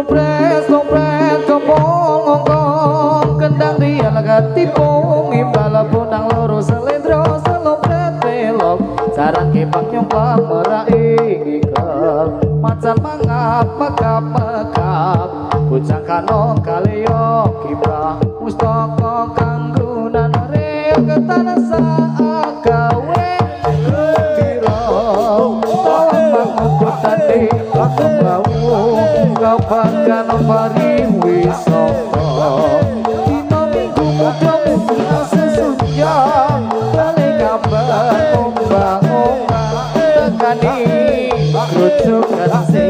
Lumpres lumpret kepong ngongkong kendang rial ketipung imbal punang loro selendro selompret pelok jaran kepang nyongklang merai ngikel macan mangap mekap mekap bujang kanong kaleyo kiprah pustaka kanggunan reog tansah gawe gembira tawang pangukutane bau kabagan pariwisata dina minggu muda-mudi sesunya bali gambar ombak-ombak tekani grujukan.